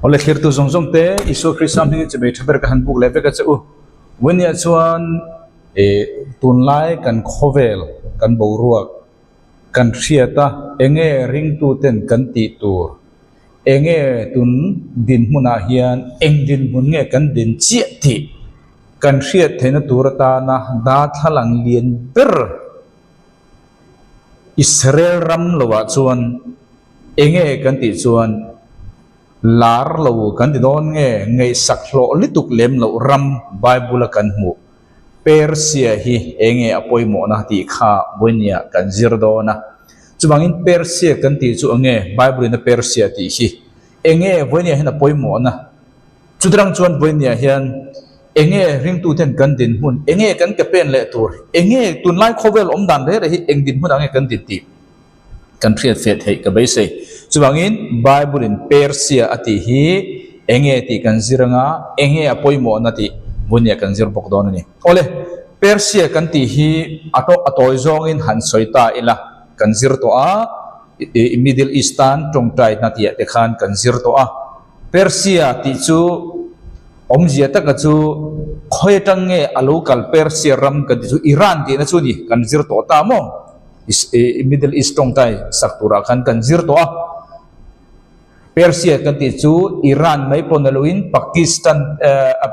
Awle thlirtu zawng zawng te Isua Krista hmingin chimei tha ber ka han buk leh vek a che u. Vawiniah chuan ih tunlai kan khawvel kan boruak kan hriat a enge ringtu ten kan tih tur enge tun dinhmunah hian eng dinhmun nge kan din chiah tih kan hriat theihna tur atana darthlalang lian ber Israel ram loah chuan enge kan tih chuan lar lo kan ti dawn nge ngaihsak hlawh lutuk lem loh ram Bible a kan hmuh Persia hi enge a pawimawhna tih kha vawinia kan zir dawn a. Chuvangin Persia kan tih chu enge Bible in a Persia tih hi enge vawinia hian a pawimawhna Chutirang chuan vawinia hian enge ringtuten kan dinhmun, enge kan ke pen leh tur, enge tunlai khawvel awm dan reh reh hi eng dinhmun ah nge kan din tih kan hriat feh theih ka beisei. Chuvangin Bible in Persia a tih hi enge tih kan zir anga enge a pawimawhna tih vawinia kan zir bawk dawn a ni. Awle, Persia kan tih hi a tawh a tawi zawngin han sawi ta ila kan zir tawh a, Middle East tan tawngtaina tih ah te khan kan zir tawh a. Persia tih chu awmzia taka chu khawi atang nge a lo kal Persia ram kan tih chu Iran tihna chu a ni kan zir tawh ta maw Middle East tawngtai sak turah khan kan zir tawh a Persia kan tih chu Iran mai pawh na loin Pakistan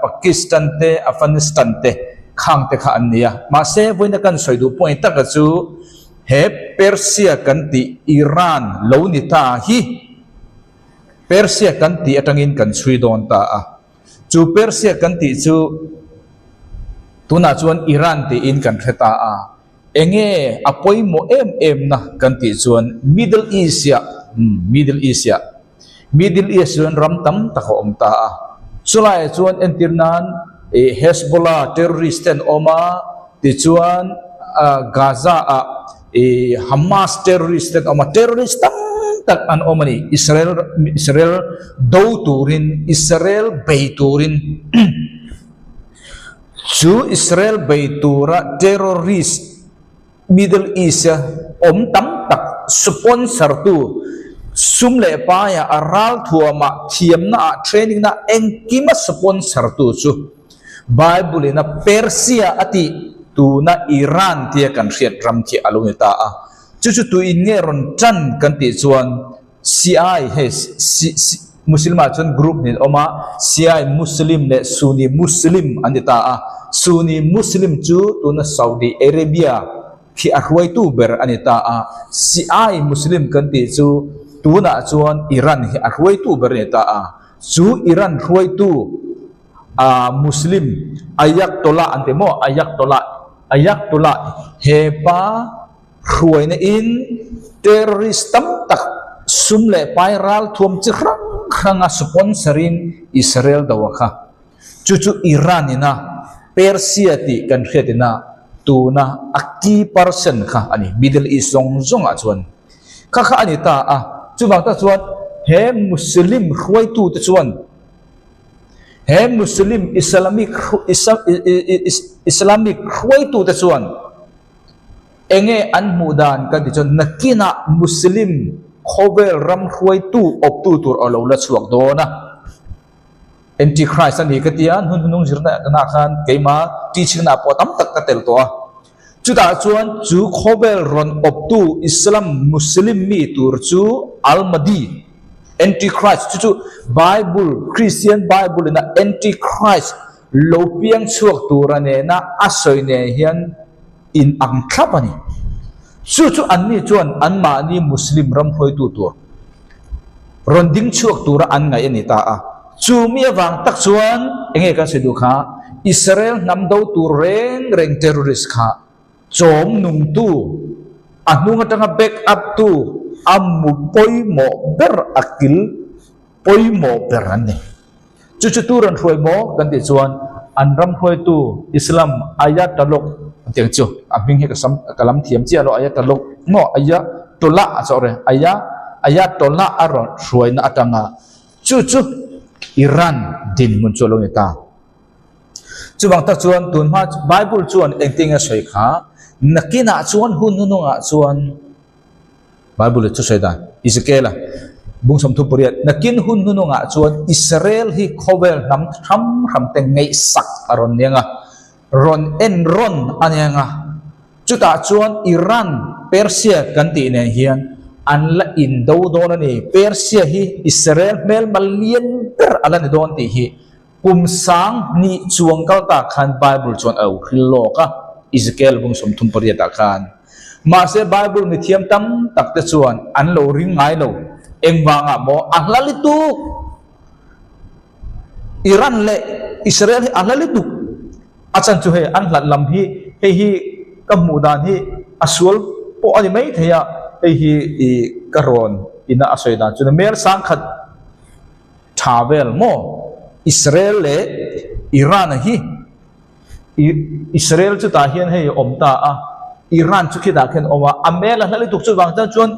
Pakistan te Afghanistan te khang te kha an ni a mahse vawiina kan sawi duh point taka chu he Persia kan tih Iran lo ni ta hi Persia kan tih atangin kan chhui dawn ta a. Chu Persia kan tih chu tunah chuan Iran tiin kan hre ta a. Enge a pawimawh em em na kan tih chuan Middle East-ah, Middle East-ah, Middle East chuan ram tam tak a awm ta a. Chulaiah chuan entir nan Hezbollah terrorist te an awm a, tichuan Gaza-ah I Hamas terrorist te an awm a, terrorist tam tak an awm a ni, Israel Israel do turin, Israel bei turin chu Israel bei tura terrorist Middle East a awm tam tak sponsor tu sum leh paia a ralthuama thiamna ah training na engkima sponsor tu chu Bible in a Persia a tih tuna Iran tia kan hriat ram khi a lo ni ta a. Chu chu tuin nge rawn tan kan tih chuan Shiai hei Muslim ah chuan group nen awm a, Shiai Muslim leh Sunni Muslim an ti ta a. Sunni Muslim chu tuna Saudi Arabia khi a hruaitu ber a ni ta a. Shiai Muslim kan tih chu tunah chuan Iran hi a hruaitu ber a ni ta a. Chu Iran hruaitu Ah Muslim Ayatollah an ti maw Ayatollah Ayatollah he pa hruaina in terrorist tam tak sum leh pai ral thuam chi hrang hrang a sponsor in Israel do a kha chu chu Iran in a Persia tih kan hriat in a tuna a key person kha a ni Middle East zawng zawng ah chuan kha kha a ni ta a chuvang tak chuan he Muslim hruaitu te chuan He Muslim Islamic Islamic hruaitute chuan enge an hmuh dan kan tih chuan nakinah Muslim khawvel ram hruaitu awptu tur a lo la chhuak dawn a. Antichrist a ni ka ti a, hnun hnung zirna ah khan keima teaching na pawh tam tak ka tel tawh a. Chutah chuan chu khawvel rawn awptu Islam Muslim mi tur chu Al-Mahdi, Antichrist, chu chu Bible, Christian Bible ina Antichrist lo piang chhuak tura nena a sawi nen hian in ang thlap a ni. Chu chu anni chuan anmahni Muslim ram hruaitu tur rawn ding chhuak tura an ngaih a ni ta a. Chu mi avang tak chuan enge kan sawi duh kha, Israel hnam do tur reng reng terrorist kha chawm nungtu, a hnung atanga back up tu, a mu pawimawh ber, a kil pawimawh ber an ni. Chu chu tu rawn hruai maw kan tih chuan an ram hruaitu Islam Ayatollah an tih ang chu, a hming hi ka sam ka lam thiam chiah lo Ayatollah maw Ayatollah a chawh reng Aya Ayatollah a rawn hruaina atanga Chu chu Iran dinhmun chu a lo ni ta. Chuvang tak chuan tun hma Bible chuan engtin nge sawi kha, nakinah chuan hun hnunungah chuan Bible chu sawi dan Ezekiel-a. Bung 38, Nakin hun hnunungah chuan Israel hi khawvel hnam hram hram te ngaihsak a rawn ni ang a, rawn en rawn a ni ang a. Chutah chuan Iran, Persia kan tih nen hian an la indo dawn a ni. Persia hi Israel hmelma lian ber a la ni dawn tih hi kum 10,000 chuang kal ta khan Bible chuan a lo hril lawk a, Ezekiel bung 38 ah khan. Mahse Bible mithiam tam tak te chuan an lo ring ngai lo. Engvangah maw a hla lutuk? Iran leh Israel hi a hla lutuk. A chan chu hei an hlat lam hi hei hi ka hmuh dan hi a sual pawh a ni mai thei a, hei hi i ka rawn ina a sawi dan chu mel 1000 tha vel maw Israel leh Iran hi i Israel chu tah hian hei awm ta a, Iran chu khitah khian awm a, a mel a hla lutuk chuvang chuan chuan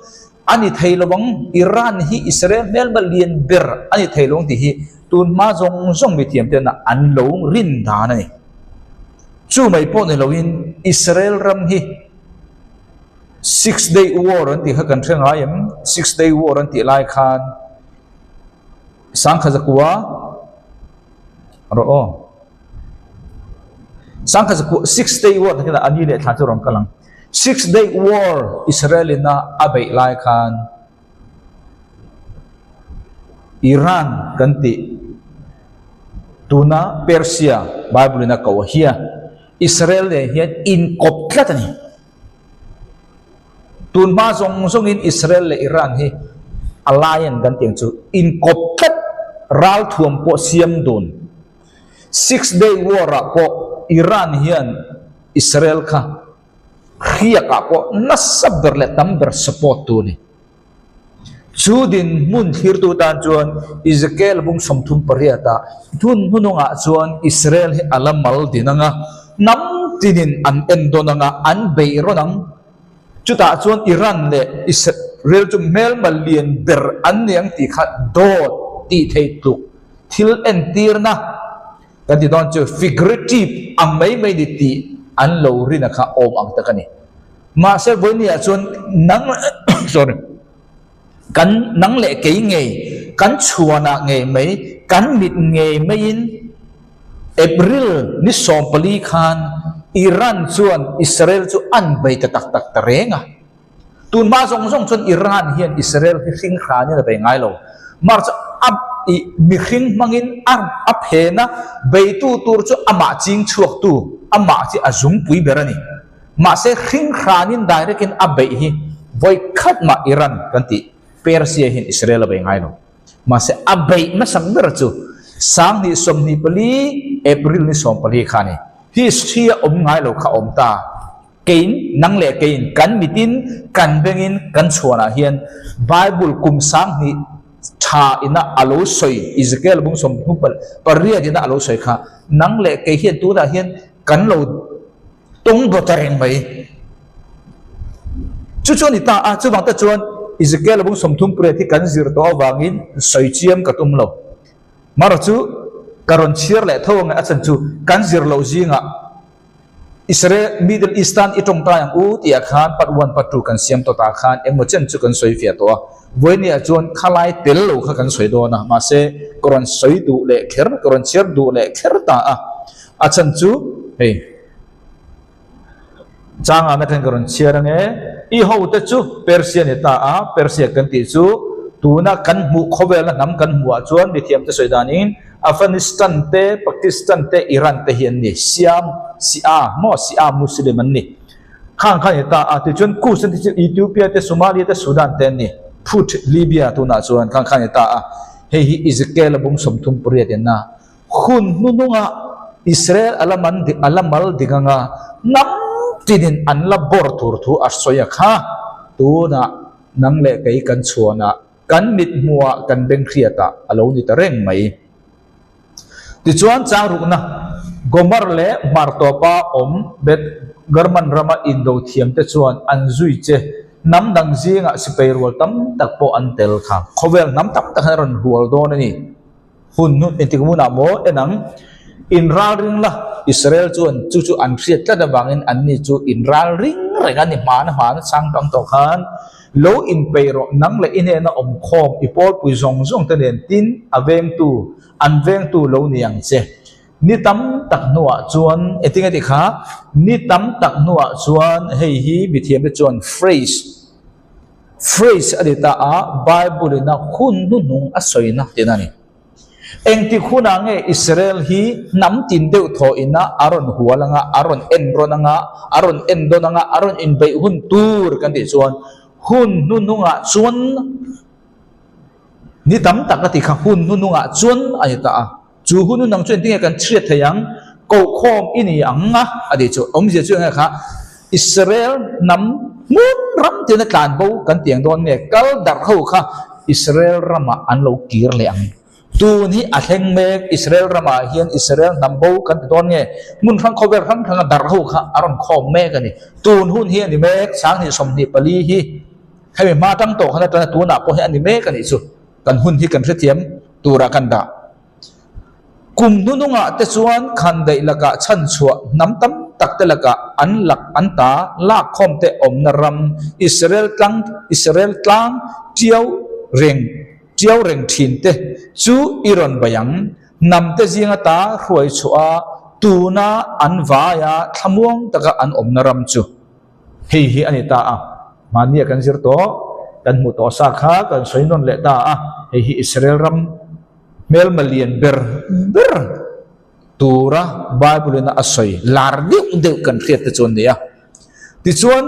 A ni thei lo ang, Iran hi Israel hmelma lian ber a ni thei lo ang tih hi tun hma zawng zawng mithiam ten an lo rin dan a ni. Chu mai pawh ni loin Israel ram hi Six Day War an tih kha kan hre ngai em? Six Day War an tih lai khan 1009 rawh aw. 1009 Six Day War a ni leh thla chu rawn kal ang. Six Day War Israel in a a beih lai khan Iran kan tih tuna Persia Bible in a ko hian Israel nen hian inkawp tlat a ni. Tun hma zawng zawngin Israel leh Iran hi alliance kan tih ang chu inkawp tlat ralthuam pawh siam dun. Six Day War ah pawh Iran hian Israel kha hriak ah pawh nasa ber leh tam ber support tu a ni. Chu dinhmun thlirtu tan chuan Ezekiel bung 38 ah hun hnunungah chuan Israel hi a la mal din ang a, hnam tinin an en dawn ang a, an beih rawn ang. Chutah chuan Iran leh Israel chu hmelma lian ber an ni ang tih kha dawt tih thei tluk thil entirna kan ti dawn chu figurative ang mai mai ni tih an lo rin a kha awm ang tak a ni. Mahse vawinia chuan nang sorry kan nang leh kei ngei kan chhuanah ngei mai kan mit ngei maiin April ni 14 khan Iran chuan Israel chu an bei ta tak tak ta reng a. Tun hma zawng zawng chuan Iran hian Israel hi hring hranin a bei ngai lo. March a i mihring hmangin a a phen a, beitu tur chu amah ching chhuaktu, amah chi a zungpui ber a ni. Mahse hring hranin direct in a beih hi vawi khat mah Iran kan tih Persia hian Israel a bei ngai lo. Mahse a beih hmasak ber chu 2024 April ni 14 kha a ni. History a awm ngai lo kha a awm ta. Keiin, nang leh keiin, kan mitin, kan bengin, kan chhuanah hian Bible kum 10,000 tha ina a lo sawi, Ezekiel bung 38 ina a lo sawi kha, nang leh kei hian tunah hian kan lo tawng dawt ta reng mai. Chu chu a ni ta a, chuvang te chuan Ezekiel bung 38 hi kan zir tawh avangin sawi chiam ka tum lo. Marawh chu ka rawn chhiar leh tho ange a chhan chu kan zir loh zingah Israel, Middle East tan i tawngtai ang u tih ah khan part one, part two kan siam tawh tah khan engmaw chen chu kan sawi fiah tawh a. Vawinia chuan khalai tel lo kha kan sawi dawn a, mahse ka rawn sawi duh leh kher, ka rawn chhiar duh leh kher ta a. A chhan chu hei changah na khan ka rawn chhiar ange, i hote chu Persia ni ta a, Persia kan tih chu tuna kan hmuh khawvela hnam kan hmuh ah chuan mithiamte sawi danin Afghanistan te, Pakistan te, Iran te hi an ni. Siam, Shia, maw Shia Muslim an ni. Khang kha ni ta a, tichuan Kush an ti chu Ethiopia te, Somalia te, Sudan te an ni. Phut, Libya tunah chuan khang kha ni ta a. Hei hi Ezekiel a bung 38 in a hun hnununga Israel a la man a la mal ding anga hnam tinin an la bawr tur thu a sawi a kha. Tunah nang leh kei kan chhuanah Kan mit hmuhah kan beng hriatah a lo ni ta reng mai. Tichuan changrukna Gomer leh Hmartawpa awm Beth Garman rama indo thiamte chuan an zui che hnam dang zingah sipai rual tam tak pawh an tel kha. Khawvel hnam tam tak hian a rawn hual dawn a ni. Hun hun engtik hmunah maw en ang? Inralring la, Israel chuan chu chu an hriat tlat avangin anni chu inralring reng a ni. Hmana hmana chang tam tawh khan. Lo inpeih rawh, nang leh i hnena awm khawm i pawlpui zawng zawng te nen tin a vengtu, an vengtu lo ni ang che. Ni tam tak hnuah chuan, engtin nge tih kha? Ni tam tak hnuah chuan hei hi mithiamte chuan phrase, phrase a ni ta a, Bible ina hun hnuhnung a sawina tihna a ni. Engtik hunah nge Israel hi hnam tin deuh thaw ina a rawn hual anga, a rawn en rawn anga, a rawn en dawn anga, a rawn inbeih hun tur kan tih chuan hun hnuhnungah chuan ni tam tak a ti kha hun hnuhnungah chuan a ni ta a. Chu hun hnuhnung chu engtin nge kan hriat theih ang? Kohkhawm i ni ang a a tih chu. Awmzia chu enge kha Israel hnam hmun ram tina tlan bo kan ti ang dawn nge kal darh ho kha Israel ramah an lo kir leh ang. Tun hi a thleng mek Israel ramah hian Israel hnam bo kan ti dawn nge hmun hrang khawvel hrang hranga darh ho kha a rawn khawm mek a ni. Tun hun hi a ni mek 2024 hi hemi hma tang tawh khan atana tunah pawh hi a ni mek a nih chu. Kan hun hi kan hrethiam turah kan dah. Kum hnunungah te chuan khandaih lakah chhanchhuah hnam tam tak te lakah an lak an ta lakkhawm te awmna ram Israel tlang Israel tlang tiau reng tiau reng thin te chu i rawn bai ang. Hnam te zinga ta hruai chhuah a tuna an vaia thlamuang taka an awmna ram chu. Hei hi a ni ta a, mahnia kan zir tawh, kan hmuh tawh sa kha kan sawi nawn leh ta a, hei hi Israel ram hmelma lian ber ber tura Bible ina a sawi lar deuh deuh kan hriat te chu an ni a. Tichuan,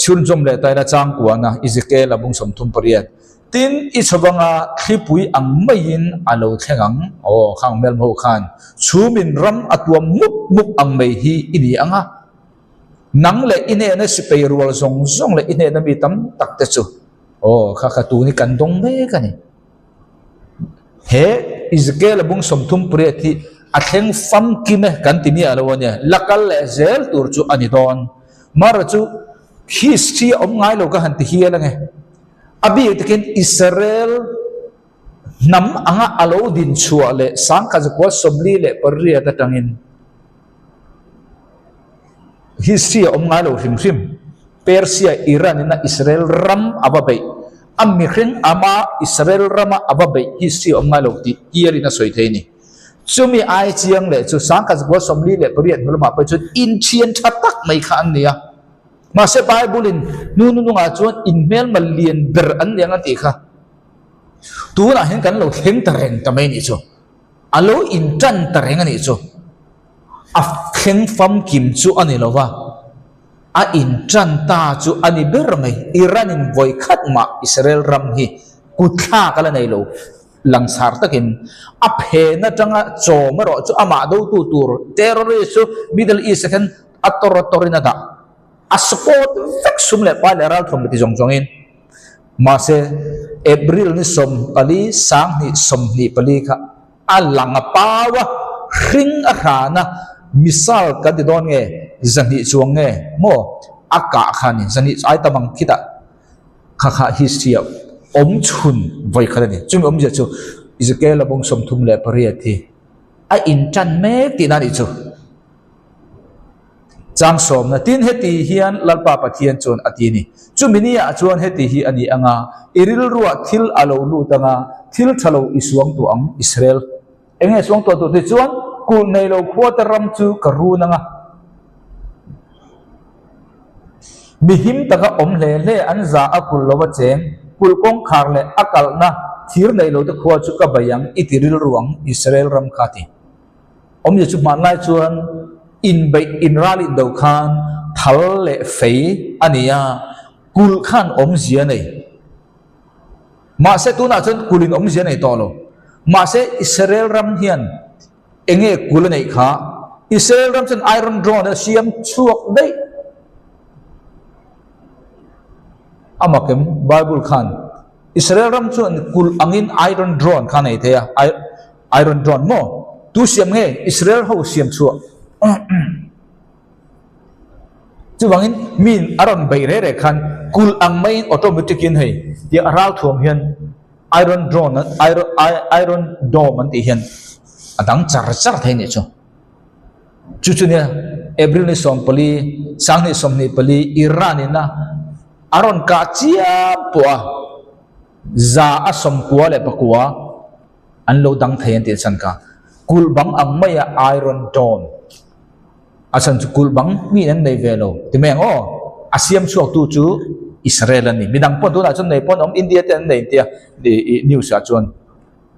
chhunzawm leh taina changkuana Ezekiel a bung 38, Tin, i chhawvanga thlipui ang maiin a lo thleng ang, aw, khang hmelma ho khan chhumin ram a tuam mup mup ang mai hi i ni ang a, Nang leh i hnena sipai rual zawng zawng leh i hnena mi tam tak te chu, aw, kha kha tun hi kan dawng mek a ni. He Ezekiel-a bung 38 hi a thleng famkim e kan ti miah lo a nia, la kal leh zel tur chu a ni dawn. Mara chu history a awm ngai lo ka han ti hial ange. A bik takin Israel hnam anga a lo din chhuah leh 1948 atangin, History a awm ngai lo hrim hrim. Persia, Iran in a Israel ram a va beih. A mihring ama Israel rama a va beih history a awm ngai lo tih hialin a sawi thei a ni. Chumi ai chiang leh chu 1948 hnu lamah pawh chuan inthian tha tak mai kha an ni a. Mahse Bible in hnu nunungah chuan inhmelma lian ber an ni ang a tih kha. Tunah hian kan lo thleng ta reng ta mai a nih chu. A lo intan ta reng a nih chu. A thleng famkim chu a ni lo va, a intan ta chu a ni ber mai. Iran in vawi khat mah Israel ram hi kutthlak a la nei lo. Langsar takin a phen atanga chawm erawh chu amah dotu tur terrorist chu Middle East ah hian a tawr a tawrin a dah. A support vek sum leh pai leh ralthuam leh ti zawng zawngin. Mahse, April ni 14, 2024 kha a lang a pau a, hring a hran a, missile kan ti dawn nge, 200 chuang nge maw a kah kha a ni, 200 ai tam ang khitah kha kha history ah awm chhun vawi khat a ni. Chumi awmzia chu Ezekiel-a bawng 38 hi a intan mek tihna a nih chu. Chang sawmna tin heti hian Lalpa Pathian chuan a ti a ni. Chumi ni ah chuan heti hi a ni ang a, i rilruah thil a lo lut ang a, thil tha lo i suang tuah ang, Israel. Eng nge suang tuah tur ti chuan kulh nei lo khuate ram chu ka run ang a. Mi him taka awm hle hle an za a kulh lo a cheng, kulh kawngkhar leh a kalhna thir nei lo te khua chu ka bei ang, i ti rilru ang, Israel ram kha a ti. Awmzia chu hmanlai chuan inbeih inral indo khan thal leh fei a ni a, kulh khan awmzia a nei. Mahse tunah chuan kulhin awmzia a nei tawh lo. Mahse Israel ram hian eng nge kulh a neih kha? Israel ram chuan Iron Drone a siam chhuak daih. A mak em? Bible khan Israel ram chuan kulh angin Iron Drone kha a nei thei a. Iron Drone maw? Tu siam nge? Israel ho siam chhuah. Chuvangin min a rawn beih reh reh khan kulh ang maiin automatic in hei tiang a ralthuam hian Iron Drone Iron Iron Dome an tih hian a dang char char thei nih chu. Chu chu nia April ni 14, 2024 Iran in a. A rawn kah chiam pawh a, 199 an lo dang thei an tih chhan kha. Kulh bang ang maia Iron Dome a chhan chu kulh bang miin an nei ve lo ti mai ang aw. A siam chhuaktu chu Israel a ni. Midang pawh tunah chuan nei pawh an awm, India te an nei tia news ah chuan.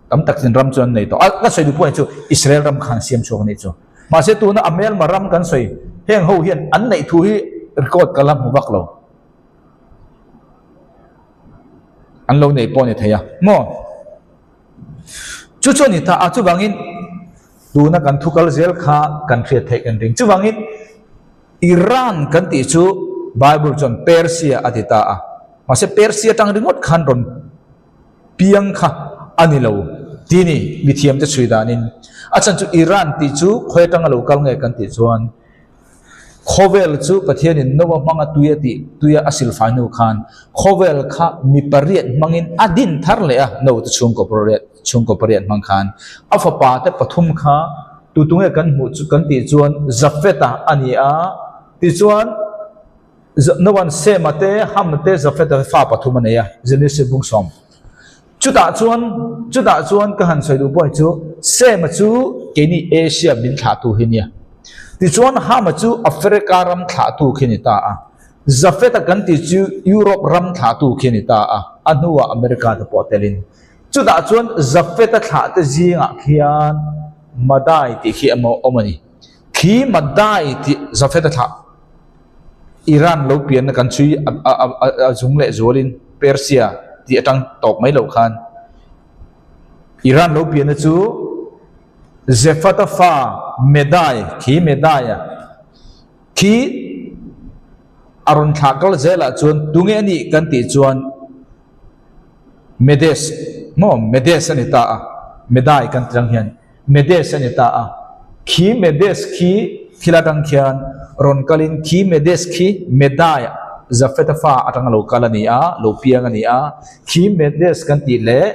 Tam tak in ram chu an nei tawh. A ka sawi duh pawh ni chu Israel ram khan siam chhuak a nih chu. Mahse tuna a hmelma ram kan sawi heng ho hian an neih thu hi record ka la hmu vak lo. An lo nei pawh a ni thei a maw? Chu chu a ni ta a chuvangin tuna kan thu kal zel kha kan hriat theih kan ring. Chuvangin Iran kan tih chu Bible chuan Persia a ti ta a. Mahse Persia tang ringawt khan rawn piang kha a ni lo ti ni mithiamte chhui danin. A chhan chu Iran tih chu khawi atanga lo kal nge kan tih chuan khawvel chu Pathianin Noa hmanga tui a tih tuia a silfai hnu khan khawvel kha mi pariat hmangin a din thar leh a, Noa te chhungkaw pariat chhungkaw pariat hmang khan a fapa te pathum kha tutu nge kan hmuh chu kan tih chuan Jafeta a ni a, tichuan Noa'n Sema te, Ham te, Jafeta te fa pathum a nei a, Genesis bung sawm. Chutah chuan, chutah chuan ka han sawi duh pawh hi chu, Sema chu keini Asia min thlahtu hi nia. Tichuan Hama chu Africa ram thlahtu khi ni ta a. Jafeta kan tih chu Europe ram thlahtu khi ni ta a, a hnuah America te pawh telin. Chutah chuan Jafeta thlahte zingah khian Madai tih khi emaw awm a ni. Khi Madai tih Jafeta thlah. Iran lo pianna kan chhui a zung leh zualin Persia tih atang tawp mai loh khan Iran lo pianna chu Zephata fa Medai khi Medaia khi a rawn thlah kal zelah chuan tunge a nih kan tih chuan Medes maw Medes a ni ta a Medai kan ti ang hian. Medes a ni ta a. Khi Medes khi thil atang khian rawn kalin khi Medes khi Medai Jafeta fa atanga lo kal a ni a, lo piang a ni a. Khi Medes kan tih leh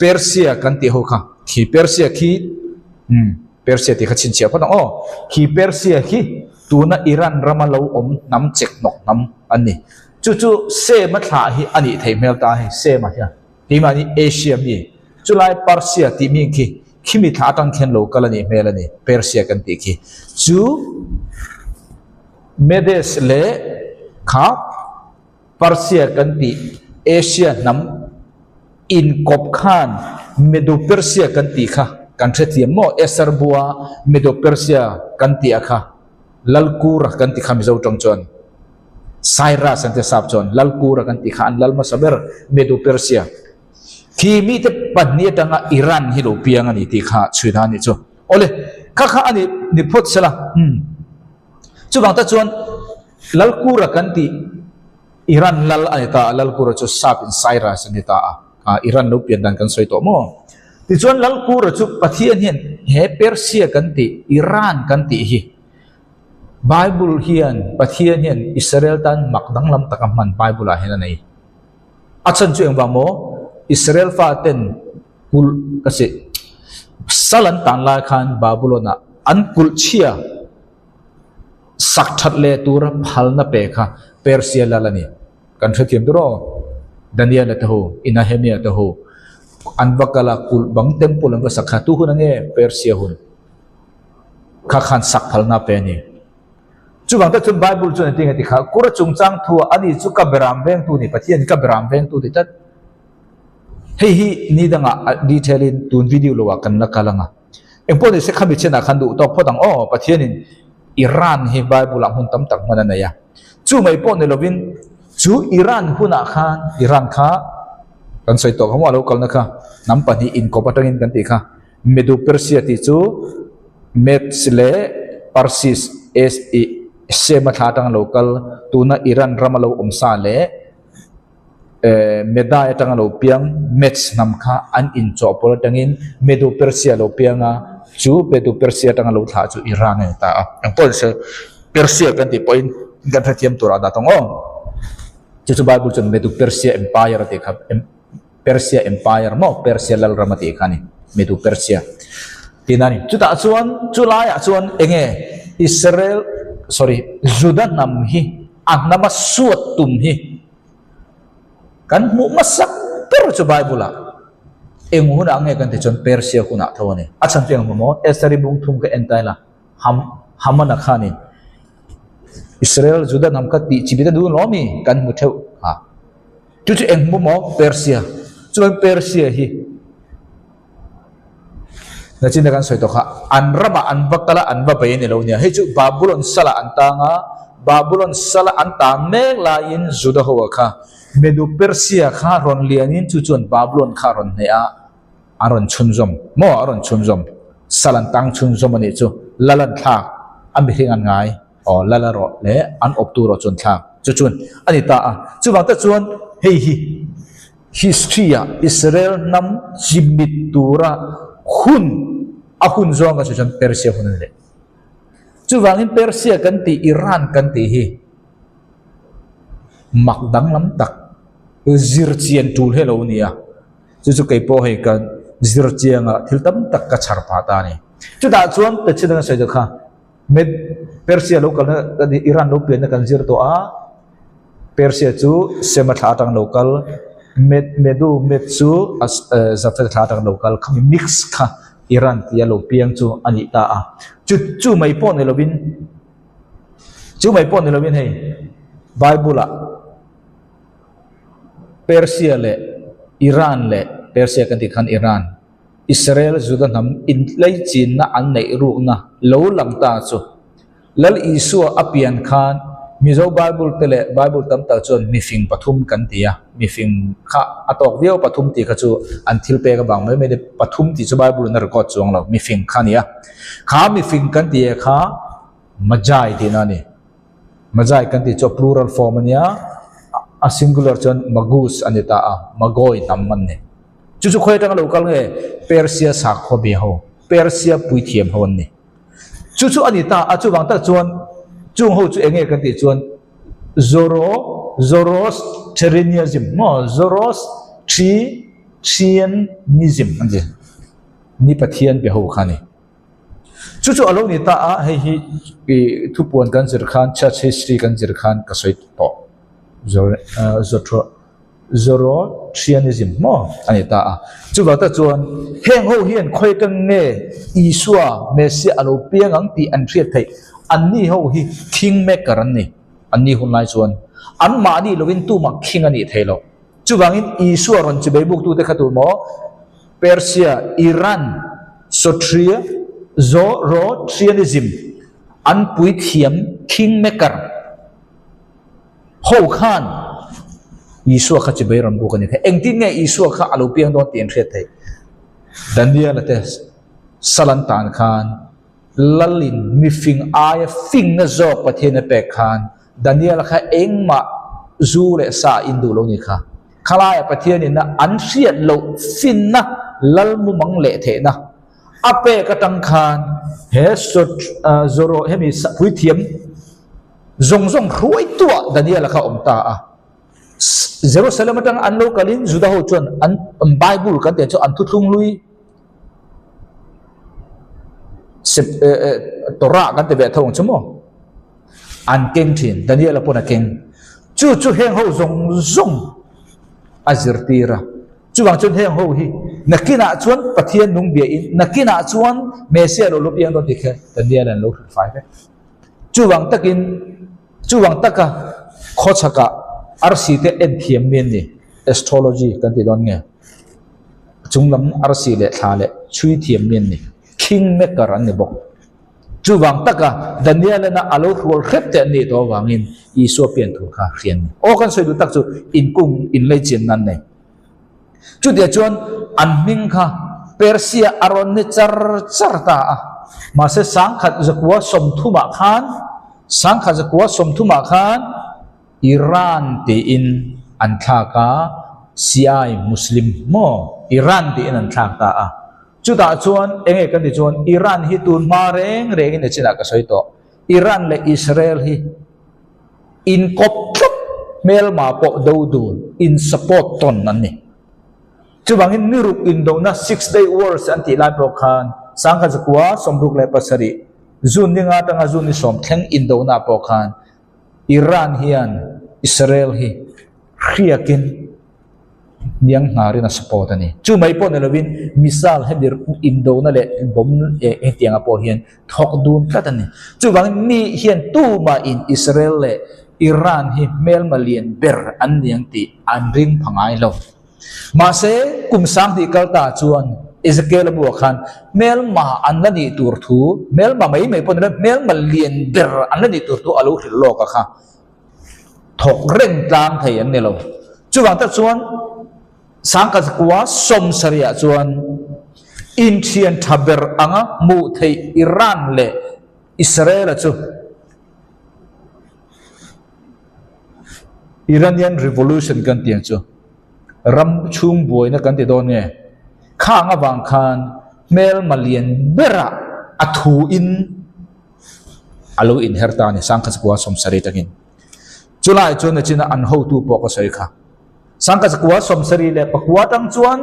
Persia kan tih ho kha, khi Persia khi umm Persia tih kha chhinchhiah phawt ang aw. Khi Persia khi tuna Iran rama lo awm hnam chek hnawk hnam an ni. Chu chu Sema thlah hi a nih theih hmel ta hei Sema hian. Keimahni Asia mi, chulai Persia tih mi khi khimi thla atang khian lo kal a nih hmel a ni, Persia kan tih khi. Chu Medes leh kha Persia kan tih Asia hnam inkawp khan Medo-Persia kan tih kha kan hrethiam maw? Eser bua Medo-Persia kan tih a kha Lalkura kan ti kha Mizo tawng chuan. Cyrus an ti a sap chuan Lalkura kan tih kha an lal hmasa ber Medo Persia khi mite pahnih atanga Iran hi lo piang a ni tih kha chhui dan a nih chu. Awle kha kha a ni ni phawt sela umm chuvang ta chuan Lalkura kan tih Iran lal a ni ta a Lalkura chu sap in Cyrus a ni ta a Iran lo pian dan kan sawi tawh maw tichuan Lalkura chu Pathian hian he Persia kan tih Iran kan tih hi Bible hian Pathian hian Israel tan mak danglam taka hman Bible ah hian a nei. A chhan chu engvang maw? Israel faten kulh ka si sal an tan lai khan Babylon ah an kulh chhia sak that leh tura phalna pe kha Persia lal a ni. Kan hrethiam tur aw. Daniel a te ho, i Nehemia te ho an va kal a kulh bang temple an va sak kha tu hun ange Persia hun. Kha khan sak phalna pe a ni. Chuvang tak chuan Bible chuan engtin nge ti kha, Kura chungchang thua ani chu ka beram vengtu ni, Pathian ka beram vengtu ti tlat. Hei hi ni dangah a detail in tun video lo ah kan la kal ang a. Engpawh nise khami chenah khan duh tawk phawt ang aw, Pathianin Iran hi Bible ah hmun tam tak hman a nei a. Chu mai pawh ni lovin chu Iran hunah khan, Iran kha kan sawi tawh kha maw a lo kalna kha hnam pahnih inkawp atangin kan tih kha, Medo-Persia tih chu Medes leh Parsis, S-i, Sema thla atanga lo kal, tuna Iran rama lo awm sa leh Medai atanga lo piang Medes hnam kha an inchawhpawlh atangin Medo-Persia lo piang a, chu Medo-Persia atanga lo thlah chu Iran a ni ta a. Engpawh ni se, Persia kan tih pawhin kan hrethiam turah dah tawng aw. Chu chu Bible chuan Medo-Persia Empire a tih kha. Persia Empire maw Persia Lalram a tih kha a ni, Medo Persia tihna a ni. Chutah chuan chu laiah chuan enge Israel sorry Juda hnam hi a hnama suat tum hi. Kan hmuh hmasak ber chu Bible-ah eng hunah nge kan ti chuan Persia hunah tho a ni. A chhan chu eng hmu maw? Esther-i bung thum ka en taila Ham Hamana khanin Israel Juda hnam kha tih chi bik a duh lawm i kan hmu theuh a. Chu chu eng hmu maw? Persia. Chuan Persia hi Nachin kan sawi tawh kha an ramah an va kal a an va bei a ni lo nia. Hei chu Babulon salah an tang a, Babulon sala an tan mek laiin Juda ho ah kha Medu Persia kha rawn lianin chu chuan Babulon kha a rawn hneh a, a rawn chhunzawm maw a rawn chhunzawm sal an tang chhunzawm a nih chu lal an thlak a mihring an ngai aw lal a rawh leh an awptu rawh chu an thlak chu chuan a ni ta a. Chuvang tak chuan hei hi. History-ah Israel hnam chimit tura hun a hun zawng kan sawi chuan Persia hun a ni leh. Chuvangin Persia kan tih Iran kan tih hi mak danglam tak zir chian tul hi a lo ni a. Chu chu kei pawh hei ka zir chianga thil tam tak ka chhar phah ta a ni. Chutah chuan Pathian a sawi kha Med Persia lo kalna Iran lo pianna kan zir tawh a. Persia chu Sema thla atang lo kal, Med Medu Med chu Zafeta thla atang lo kal khami mix kha Iran tia lo piang chu a nih ta a. Chu chu mai pawh ni lovin chu mai pawh ni lovin hei Bible ah Persia leh Iran leh Persia kan tih khan Iran Israel Juda hnam inleichinna an neih rukna lo lang ta chu Lal Isua a pian khan Mizo Bible te leh Bible tam tak chuan mifing pathum kan ti a, mifing kha a tawk viau pathum tih kha chu an thil pek avang mai mai ni, pathum tih chu Bible in a record chuang lo, mifing kha a ni a. Kha mifing kan tih eh kha Magi tihna a ni. Magi kan tih chu a plural form a nia, a singular chuan Magus a ni ta a, Magoi hnam an ni. Chu chu khawi atanga lo kal nge Persia sakhua bia ho, Persia puithiam ho an ni. Chu chu a ni ta a, chuvang tak chuan chung ho chu eng nge kan tih chuan Zoro Zoroastrianism maw Zoroastrianism an ti ni Pathian be ho kha a ni. Chu chu a lo ni ta a, hei hi ih thupuan kan zir khan church history kan zir khan ka sawi tawh Zoro Zoroastrianism maw a ni ta a. Chuvang tak chuan heng ho hian khawi atang nge Isua Messiah a lo piang ang tih an hriat theih. Anni ho hi king maker an ni. Anni hun lai chuan anmahni lovin tumah king a nih theih loh. Chuvangin Isua rawn chibei buktute kha tur maw Persia, Iran, Sotria, Zoroastrianism an puithiam king maker. Ho khan Isua kha chibai rawn buk a ni thei. Engtin nge Isua kha a lo piang dawn tih an hriat theih? Daniela te sal an tan khan Lalin mifing aia fingna zawk Pathian a pek khan Daniela kha engmah zu leh sa a in duh lo ni kha. Khalaia Pathianin a an hriat loh finna Lal mumang leh theihna a pek atang khan he Zoro hemi puithiam Zawng zawng hruaituah Daniel-a kha a awm ta a. Jerusalem atanga an lo kalin Juda ho chuan an Bible kan tih chu an thuthlung hlui Torah kan ti ve tho ang chu maw? An keng thin, Daniel-a pawn a keng. Chu chu heng ho zawng zawng a zirtir a. Chuvang chuan heng ho hi nakinah chuan Pathian nung biain nakinah chuan Messiah lo lo piang dawn tih kha Daniel-a an lo hrilh fai vek. Chuvang takin, chuvang taka khawchhakah arsi te en thiam mi an ni, astrology kan tih dawn nge, chunglam arsi leh thla leh chhui thiam mi an ni, king maker an ni bawk. Chuvang taka Daniel-a a lo hrual hrep te an nih tawh avangin Isua pian thu kha hria an ni. Aw kan sawi duh tak chu inkung inleichian nan nei. Chutiah chuan an hming kha Persia a rawn ni char char ta a. Mahse sangkhat zakua sawmthumah khan sangkhat zakua sawmthumah khan Iran tiin an thlak a, Shiai Muslim maw Iran tiin an thlak ta a. Chutah chuan eng nge kan ti chuan Iran hi tun hma reng rengin a chinah ka sawi tawh. Iran leh Israel hi Inkawp tlat hmelma pawh do dun, in support tawn an ni. Chuvangin ni ruk indona Six Day Wars an tih lai pawh khan sangkhat zakua 67 June ni nga atanga June ni sawm thleng indona pawh khan Iran hian Israel hi hriakin. Hniang hnarin a support a ni. Chu mai pawh ni lovin missile hemi indona leh bomb hetiangah pawh hian thawk dun tlat a ni. Chuvangin mi hian tumahin Israel leh Iran hi hmelma lian ber an ni ang tih an ring pha ngai lo. Mahse, kum 2000 kal ta chuan Ezekiel-a buah khan hmelma an la nih tur thu, hmelma mai mai pawh ni lo, hmelma lian ber an la nih tur thu a lo hrilh lawk a kha. Thawk reng tlang thei an ni lo. Chuvang tak chuan Sangkazakua sawmsarihah chuan inthian tha ber anga hmuh theih Iran leh Israel-a chu Iranian Revolution kan tih ang chu ram chhung buaina kan ti dawn nge? Khang avang khan hmelma lian berah a thuin a lo inher ta a ni Sangkazakua sawmsarih atangin. Chulai chuan nachina an hotu pawh ka sawi kha. 1924 atang chuan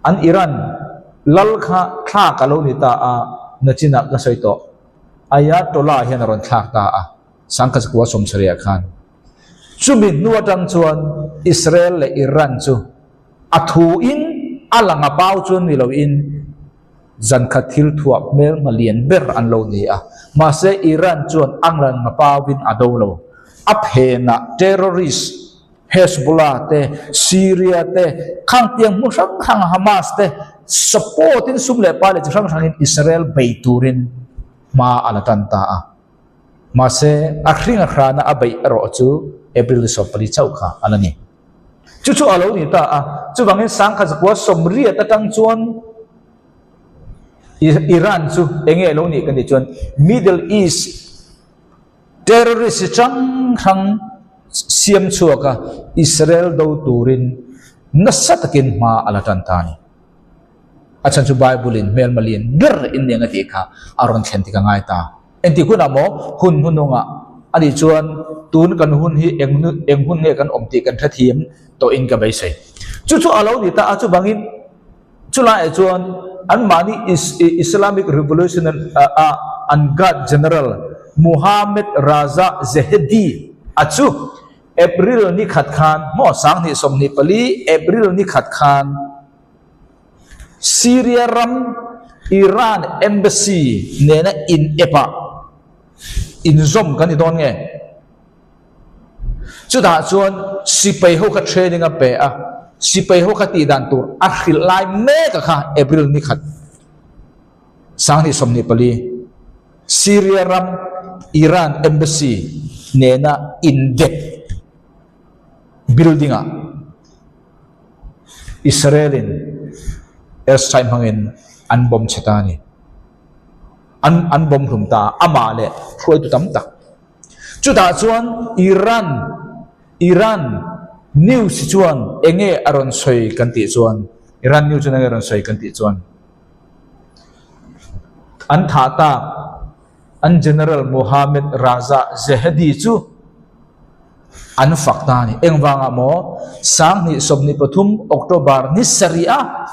an Iran lal kha thlak a lo ni ta a, nachinah ka sawi tawh. Ayatollah hian a rawn thlak ta a, 1970 khan. Chumi hnu atang chuan Israel leh Iran chu a thu in a lang a pau chuan ni loin Zankhat thil thuah hmelhma lian ber an lo ni a, mahse Iran chuan a ngan nga pauin a do lo. A phenah terrorist Hezbollah te, Syria te, khangtiang hmun hrang hrang Hamas te support in sum leh pai leh chi hrang hrangin Israel bei turin hma a la tan ta a. Mahse a hring a hrana a beih erawh chu April ni 14 chauh kha a la ni. Chu chu a lo ni ta a, chuvangin 1980 atang chuan Iran chu eng nge lo nih ka nih chuan Middle East terrorist chi hrang hrang siam chhuak a, Israel do turin nasa takin hma a la tan ta a ni. A chhan chu Bible in hmelma lian ber in eng a tih kha a rawn thlen tik a ngai ta. Engtik hunah maw hun hunungah a nih chuan tun kan hun hi eng eng hun nge kan awm tih kan hrethiam tawhin ka beisei. Chu chu a lo ni ta a, chuvangin chulaiah chuan anmahni Islamic Revolution a an Guard General Mohammad Raza Zahedi a chu April ni khat khan maw 2024 April ni khat khan Syria ram Iran Embassy nena in ep ah inzawm kan ni dawn nge? Chutah chuan sipai ho kha training a pe a, sipai ho kha tih dan tur a hrilh lai mek a kha April ni khat 2024 Syria ram Iran Embassy nena indep building ah Israel-in airstrike hmangin an bomb chhe ta a ni. An an bomb hlum ta a, amah leh hruaitu tam tak. Chutah chuan Iran Iran news hi chuan eng nge a rawn sawi kan tih chuan Iran news chuan eng nge a rawn sawi kan tih chuan an thah tak an General Mohammed Raza Zahedi chu An fak ta a ni. Engvangah maw? 2023 October ni sarih a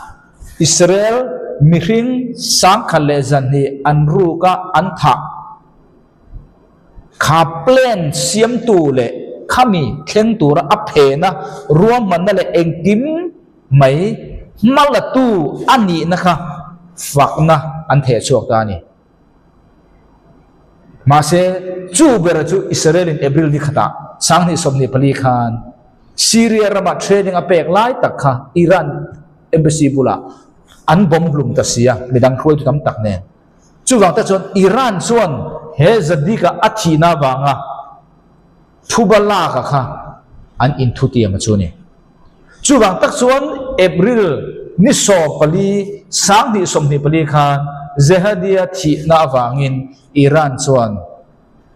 Israel mihring 1100 an ruk a an thah kha plan siamtu leh khami thleng tura a phena ruahmanna leh engkim mai hmalatu a nihna kha fakna an theh chhuak ta a ni. Mahse, chu bera chu Israel-in April ni khatah 2024 khan Syria rama training a pek lai tak kha Iran embassy bulah an bomb hlum ta si a, midang hruaitu tam tak nen. Chuvang te chuan Iran chuan he Zadika a thihna avanga Thuba laka kha an inthutiam a chu a ni. Chuvang tak chuan April ni 14, 2024 khan Zehadia thihna avangin Iran chuan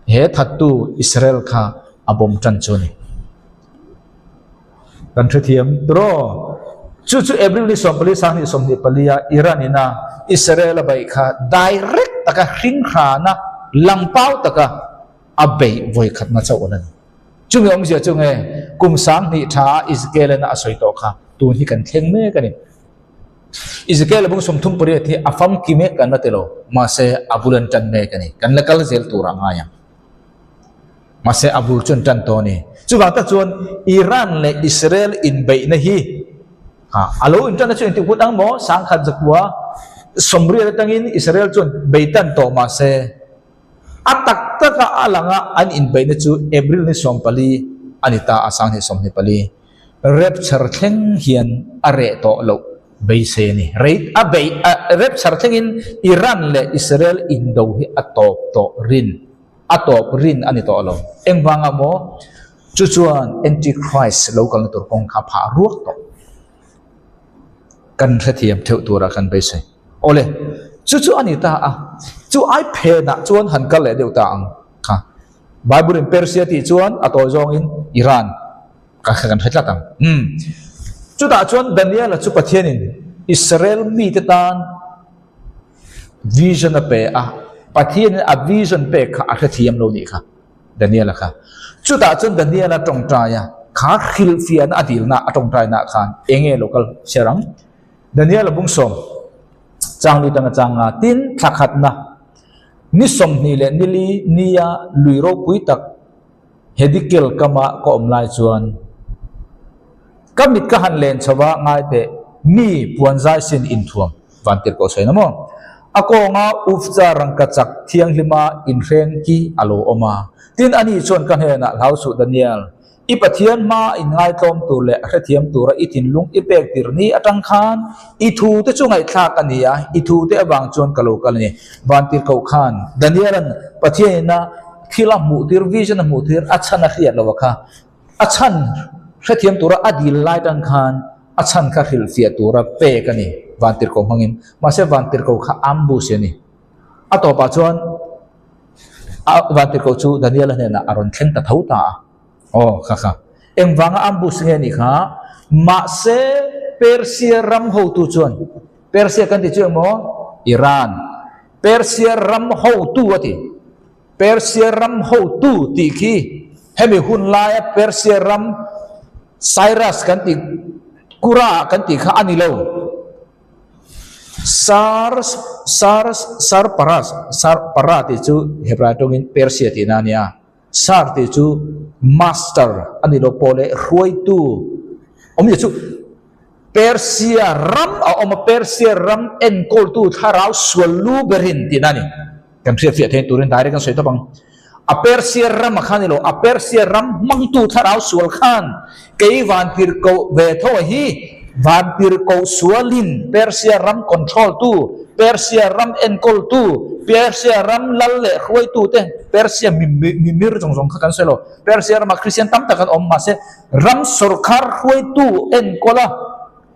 he thattu Israel kha a bawm tan chu a ni. Kan hrethiam turaw? Chu chu April ni 14, 2024 a Iran ina Israel a beih kha direct taka hringhrana langpau taka a beih vawi khatna chauh a la ni. Chumi awmzia chu nge kum 2000 tha a Ezekiel-a a sawi tawh kha tun hi kan thleng mek a ni. Ezekiel-a bung 38 hi a famki mek kan la ti lo, mahse a bul an tan mek a ni. Kan la kal zel tur a ngai ang. Mahse a bul chu an tan tawh a ni. Chuvang tak chuan Iran leh Israel inbeihna hi a lo intanna chu engtik hun ang maw? Sangkhat zakua sawmriat atangin Israel chuan bei tan tawh mahse a tak taka a langa an inbeihna chu April ni 14 a ni ta a, 2024. Rapture thleng hian a reh tawh loh beisei a ni. Rei a bei a rapture thlengin Iran leh Israel indo hi a tawp tawh rin a tawp rin a ni tawh lo. Engvangah maw? Chu chuan Antichrist lo kalna tur kawng kha phah ruak tawh. Kan hrethiam theuh tura kan beisei. Awle, chu chu a ni ta a. Chu ai phenah chuan han kal leh deuh ta ang kha. Bible in Persia tih chuan a tawi zawngin Iran ka kan hre tlat ang. Umm. Chutah chuan Daniela chu Pathianin Israel mite tan vision a pe a, Pathianin a vision pek kha a hrethiam lo nih kha Daniela kha. Chutah chuan Daniela tawngtai a, kha hrilhfiahna a dilna a tawngtaina khan eng nge lo kal chhiar ang? Daniela bungsawm chang lut anga chang nga tin thla khatna ni 20 leh nili nia lui ropui tak Hedikel kama ka awm lai chuan ka mit ka han len chho a, ngai teh mi puan zai sin inthuam van tir pawh sawi na maw? A kawnga ufcha rangkachak thianghlima inhreng ki a lo awm a. Tin, ani chuan ka hnenah hlau suh Daniel, I Pathian hma inngaitlawm tur leh a hrethiam tura i thinlung i pek tir ni atang khan i thute chu ngaihthlak a ni a, i thute avang chuan ka lo kal a ni. Vantirhkoh khan Daniel-a'n Pathianin a thil a hmuh tir, vision a hmuh tir, a chhan a hriat lo a kha. A chhan hrethiam tura a dil lai tang khan a chhan kha hrilhfiah tura pek a ni Vantirhkoh hmangin. Mahse Vantirhkoh kha ambush a ni. A tawpah chuan a Vantirhkoh chu Daniel-a hnenah a rawn thleng ta tho ta a. Aw, kha kha. Engvanga ambush nge nih kha? Mahse, Persia ram hotu chuan, Persia kan tih chu engmaw? Iran. Persia ram hotu a ti. Persia ram hotu tih khi hemi hun laia Persia ram Cyrus kan tih, Kura kan tih kha a ni lo. Sars, Sars, Sarparas, Sarpara tih chu Hebrai tawngin Persia tihna a nia. Sar tih chu master a ni lo pawh leh hruaitu awmzia chu Persia ram a awm a, Persia ram enkawltu thlarau sual lu berin tihna a ni. Kan hriatfiah theih turin direct kan sawi tawp ang. A Persia ram a kha ni lo, a Persia ram hmangtu thlarau sual khan kei vantirhkoh ve tho a hi vantirhkoh sualin Persia ram control tu, Persia ram enkawltu, Persia ram lal leh hruaitute, Persia mimir zawng zawng kha kan sawi lo. Persia ramah Kristian tam tak an awm, mahse ram sawrkhar hruaitu enkawl a,